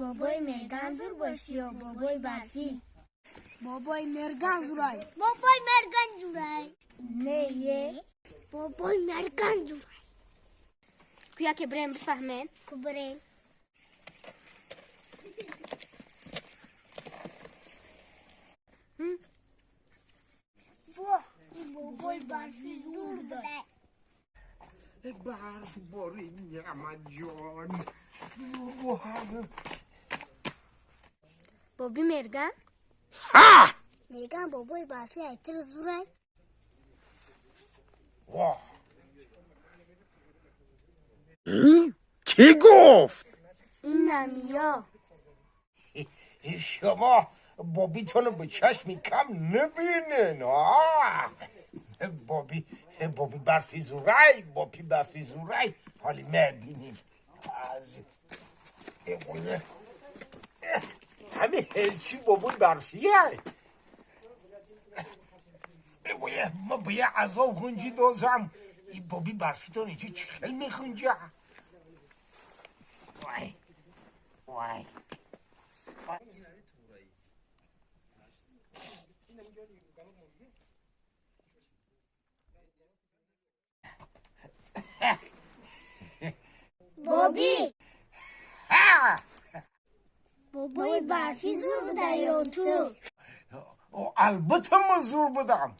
Бобои Мерган зур бошӣ ё бобои барфӣ? Бобои Мерган зурай. Бобои Мерган зурай. Не е. Бобои Мерган зурай. Куя ке брем бифаҳмен. Ку брем. Во, бобои барфӣ зур да. Барф борид, Неъматҷон. Боби Мерган? Ҳа! Меган бобои барфӣ айтир зурай. Воҳ! Кӣ гуфт? Инамиё. Шумо бобитонро ба чашми кам набинен. Боби, боби барфи зурай, боби барфи зурай. Ҳоли мебинем. Ҳами ҳелчи бобои барфия. Ма ба я азоб хунҷи дозам. И боби барфитон инҷо чӣ хел мехунҷа? Вай, вай. Боби. Ҳа! Бобои барфӣ зур буда ё ту? Албатта ман зур будам.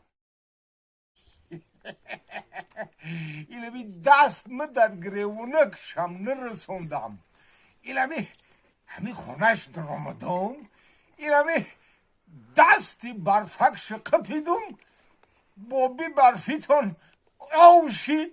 Илами даст ма дар гиревонак шам нарасондам. Илами ҳами хонаш даромадам, илами дасти барфакша қапидум, боби барфитон ов шид.